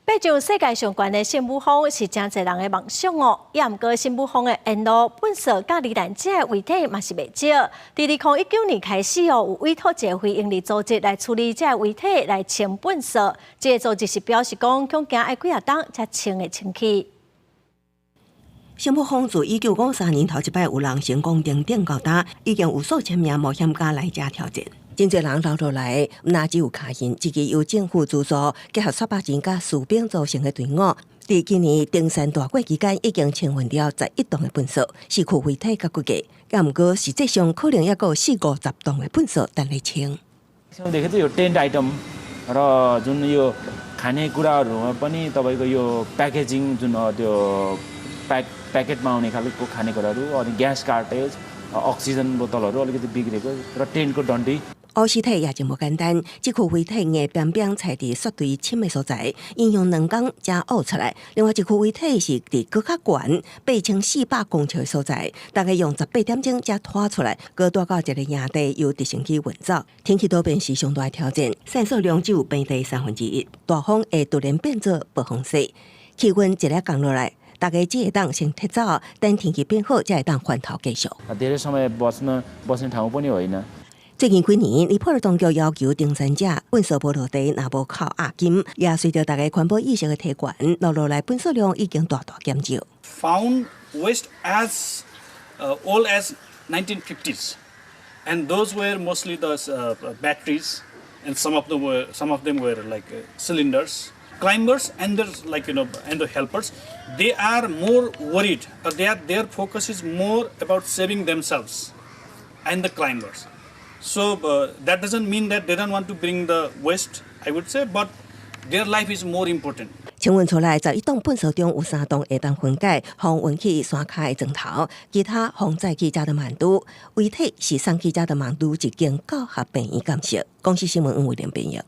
爬上世界上懸的聖母峰是誠濟人的夢想哦。也毋過聖母峰的沿路糞埽佮罹難者的遺體嘛是袂少。佇2019年開始哦，有委託一个非營利組織來處理這个遺體來清糞埽。這个組織是表示講，恐驚愛幾若冬才清會清去。聖母峰自1953年頭一擺有人成功登頂到今，已經有數千名冒險家來遮挑戰。真濟人留落來，毋若只有跤印，這支由政府資助，結合雪巴人佮士兵組成的隊伍，佇今年登山大會期間已經清運了11噸的糞埽、四具遺體佮骨骼。也毋過實際上可能猶閣有四五十噸的糞埽等咧清。 देखेको यो tent item र जुन यो खानेकुराहरूमा पनि तपाईँको यो प्याकेजिङ जुन त्यो प्याक प्याकेटमा आउने खालको खानेकुराहरू अनि gas cartridge, oxygen बोतलहरू अलिकति बिग्रेको र टेन्टको डन्डी।挖屍體也真無簡單，這具遺體硬爿爿踩佇雪堆深的所在，𪜶用2工才挖出來。另外一具遺體是佇閣較懸8400公尺的所在，大概用18點鐘才拖出來，閣帶到一个營地，由直升機運走。天氣多變是上大的挑戰，散雪量只有平地1/3，大風會突然變做暴風雪，氣溫一日降落來。大家只會當先撤走，等天氣變好，才會當返頭繼續。 धेरै समय बस्न बस्ने ठाउँ पनि होइन。最近幾年，尼泊爾當局要求登山者糞埽無落地，若無扣押金，也隨著大家環保意識的提懸，落落來糞埽量已經大大減少。 Found waste as old as 1950s, and those were mostly the batteries, and some of them were like cylinders. Climbers and their like you know and the helpers, they are more worried, or their focus is more about saving themselves and the climbers. So that doesn't mean that they don't want to bring the waste, I would say, but their life is more important. 清運出來11噸糞埽中有3噸會當分解，予運去山跤的磚頭，其他予載去加德滿都。遺體是送去加德滿都一間教學病院鑑識。公視新聞黃偉玲編譯。